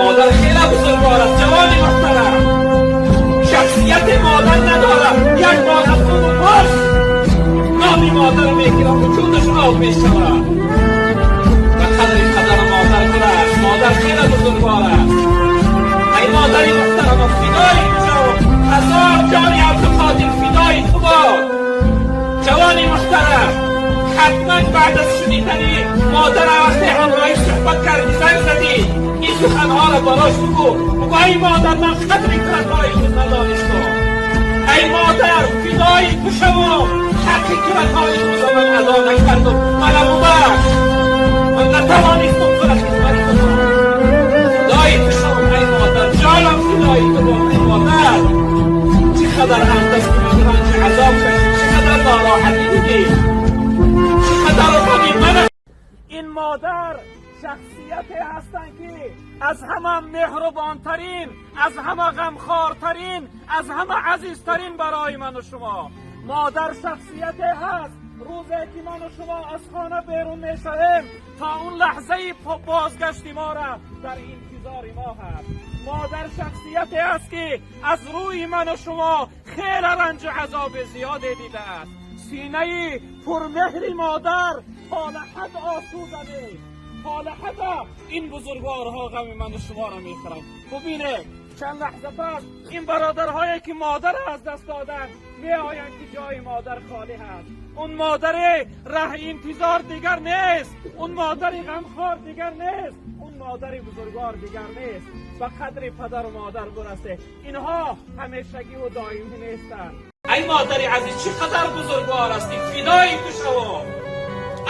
Модар хеле бузургвор аст, ҷавони муҳтарам. Шахсияти модар надорад. Як бор аз ӯ бипурс, номи модар мегирад, вуҷудаш об мешавад. Ба қадри падару модар бирас. Модар хеле бузургвор аст. Эй модари муҳтарама, фидои ту шавам, ҳазор ҷони Абдуқодир фидои ту бод. Ҷавони муҳтарам, ҳатман баъд аз шунидани модар, вақте ҳамроҳӣ суҳбат кардӣ, занг задӣ, ин суханҳоро барош бигӯ. Бигӯ: «Эй модар, ман қадри туро то имрӯз надонистам. Эй модар, фидои ту шавам, ҳаққи туро то имрӯза ман адо накардам. Мана бубахш, ман натавонистам туро хизмат кунам. Фидои ту шавам, эй модар, ҷонам фидои ту бод. Эй модар, чӣ қадар аз дасти ман ранҷи азоб кашид, чӣ қадар нороҳатӣ дидӣ, чӣ қадар ғами ман». Ин модар шахсияте ҳастанд, ки аз ҳама меҳрубонтарин, аз ҳама ғамхортарин, аз ҳама азизтарин барои ману шумо. Модар шахсияте ҳаст, рӯзе ки ману шумо аз хона берун мешавем, то он лаҳзаи бозгашти моро дар интизори мо ҳаст. Модар шахсияте аст, ки аз рӯи ману шумо хеле ранҷу азоби зиёде дидааст. Синаи пурмеҳри модар то лаҳад осуда нест, то лаҳада ин бузургворҳо ғами ману шуморо мехӯранд. Бубинед, чанд лаҳза пас ин бародарҳое, ки модар аз даст доданд, меоянд, ки ҷои модар холӣ ҳаст. Он модари раҳ интизор дигар нест, он модари ғамхор дигар нест, он модари бузургвор дигар нест. Ба қадри падару модар бирасе. Инҳо ҳамешагиву доимӣ нестанд. Эй модари азиз, чӣ қадар бузургвор ҳастӣ, фидои ту шавам.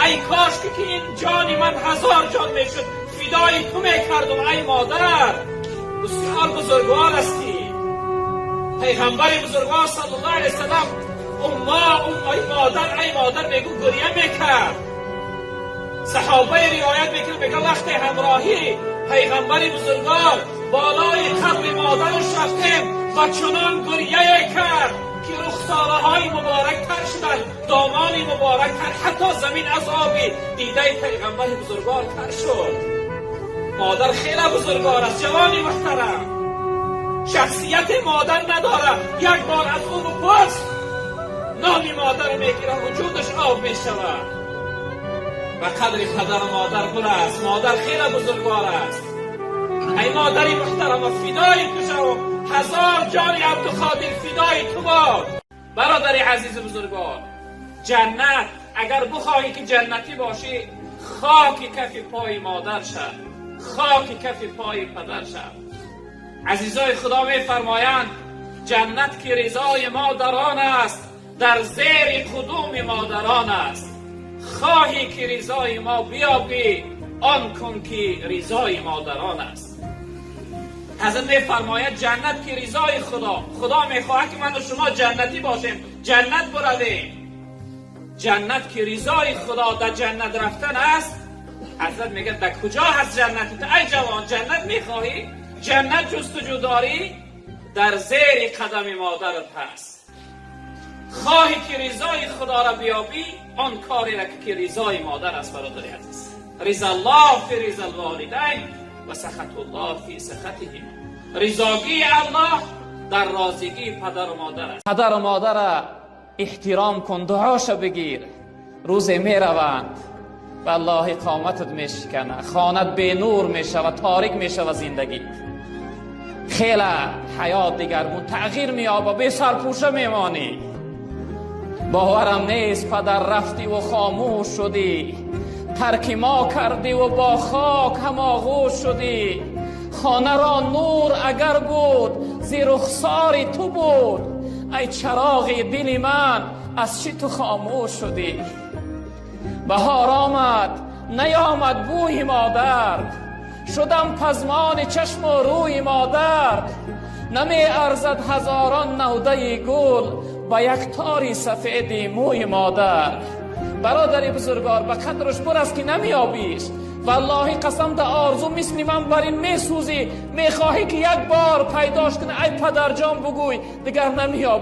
Эй кош ки ин ҷони ман ҳазор ҷон мешуд, фидои ту мекардум. Эй модар, бисёр бузургвор ҳастӣ. Пайғамбари бузургвор саллаллоҳу алайҳи васаллам умма ай модар, ай модар мегӯ, гиря мекард. Саҳобаи ривоят мекунад, мега: вақте ҳамроҳӣ пайғамбари бузургвор болои қабри модараш рафтем ва чунон гиряе кард, ки рухсораҳои муборак тар шуданд, домони муборак тар, ҳатто замин аз оби дидаи пайғамбари бузургвор тар шуд. Модар хеле бузургвор аст, ҷавони муҳтарам. Шахсияти модар надорад. Як бор аз ӯ бипурс, номи модар мегирад, вуҷудаш об мешавад. Ба қадри падару модар бирас. Модар хеле бузургвор аст. Эй модари муҳтарама, фидои ту шавам, ҳазор ҷони Абдуқодир фидои ту бод. Бародари азизу бузургвор, ҷаннат агар бихоҳӣ, ки ҷаннатӣ бошӣ, хоки кафи пои модар шав, хоки кафи пои падар шав. Азизои Худо мефармоянд: ҷаннат, ки ризои модарон аст, дар зери қудуми модарон аст. Хоҳӣ, ки ризои мо биёбӣ, он кун, ки ризои модарон аст. Ҳазрат мефармояд: ҷаннат, ки ризои Худо, Худо мехоҳад, ки ману шумо ҷаннатӣ бошем, ҷаннат буравем. Ҷаннат, ки ризои Худо дар ҷаннат рафтан аст. Ҳазрат мегӯяд: дар куҷо ҳаст ҷаннати ту? Ай ҷавон, ҷаннат мехоҳӣ, ҷаннат ҷустуҷӯ дорӣ, дар зери қадами модарат ҳаст. Хоҳӣ, ки ризои Худоро биёбӣ, он кореро, ки ризои модар аст. Бародари азиз, رضا الله في رضا الوالدين و سخط الله في سخطهما. Ризогии Аллоҳ дар розигии падару модар аст. Падару модара эҳтиром кун, дуоша бигир. Рӯзе мераванд, валлоҳи, қоматат мешикана, хонат бенур мешава, торик мешава зиндагит, хеле ҳаёт дигаргун тағйир меёба, бесарпӯша мемонӣ. Боварам нест, падар, рафтиву хомӯш шудӣ, тарки мо кардиву бо хок ҳамоғӯш шудӣ. Хонаро нур агар буд, зи рухсори ту буд. Ай чароғи дили ман, аз чӣ ту хомӯш шудӣ? Баҳор омад, наёмад бӯи модар, шудам пазмони чашму рӯи модар. Намеарзад ҳазорон навдаи гул ба як тори сафеди мӯи модар. Бародари бузургвор, ба қадраш бирас, ки намеёбиш. Валлоҳи, қасам, да орзу мисли ман бар ин месӯзӣ, мехоҳӣ, ки як бор пайдош кунӣ, ай падарҷон бугӯй, дигар намеёб.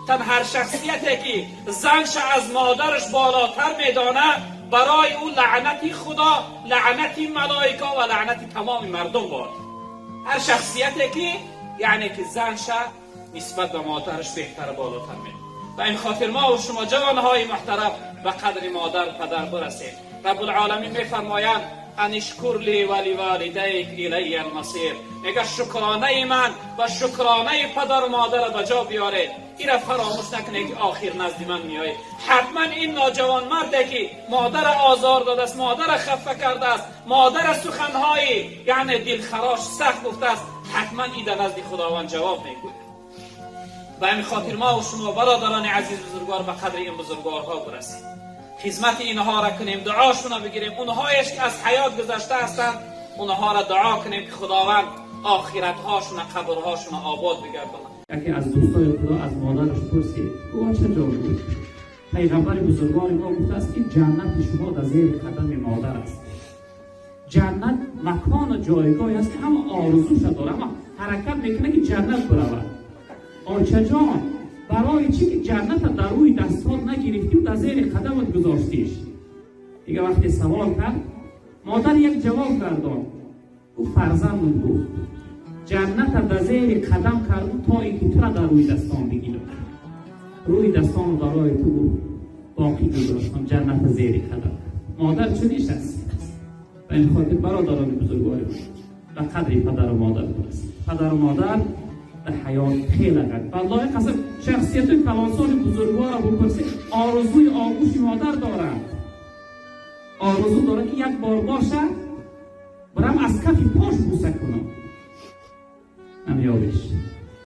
Тан ҳар шахсияте, ки занша аз модараш болотар медонад, барои ӯ лаънати Худо, лаънати малоика ва лаънати тамоми мардум бод. Ҳар шахсияте ки яъне ки занша нисбат ба модараш беҳтар, болотар мед. Ба ин хотир мо ва шумо, ҷавонҳои муҳтарам, ба қадри модар, падар бирасем. Раббулъоламин мефармоянд: أن اشكر لي ولوالديك إلي المصير. Мега, шукронаи ман ва шукронаи падару модарро ба ҷо биёред. Ира фаромӯш накунед, ки охир назди ман меоед. Ҳатман ин ноҷавонмарде ки модара озор додааст, модара хафа кардааст, модара суханҳои яъне дилхарош, сахт гуфтааст, ҳатман ин дар назди Худованд ҷавоб мегӯяд. Ба ҳамин хотир мо ва шумо, бародарони азиз, бузургвор, ба қадри ин бузургворҳо бирасем, хизмати инҳоро кунем, дуошонро бигирем. Онҳояш ки аз ҳаёт гузашта ҳастанд, онҳоро дуо кунем, ки Худованд охиратҳошона, қабрҳошона обод бигардонад. Яке аз дӯстои Худо аз модараш пурсид, ӯ ча ҷо гуфт: Пайғамбари бузургвори мо гуфтааст, ки ҷаннати шумо дар зери қадами модар аст. Ҷаннат макону ҷойгоҳе аст, ки ҳама орзуша дорад, ҳама ҳаракат мекунад, ки ҷаннат биравад. Очаҷон, барои чӣ ки ҷанната дар рӯи дастҳот нагирифтию дар зери қадамат гузоштиш? Дига вақте савол кард, модар як ҷавоб гардонд. Ӯ фарзандум, гуфт, ҷанната дар зери қадам карду, то ин ки тура дар рӯи дастон бигирам. Рӯи дастону барои ту, гуфт, боқӣ гузоштам, ҷанната зери қадам. Модар чуниш аст. Ба ин хотир, бародарони бузургвори, ба қадри падару модар бирасед. Падару модар дар ҳаёт хеле ғайр, валлоҳи қасам, шахсияти калонсоли бузургворро бипурсед, орзуи оғӯши модар доранд, орзу дорад, ки як бор боша, бирам аз кафи пош буса кунам. Намеёбиш.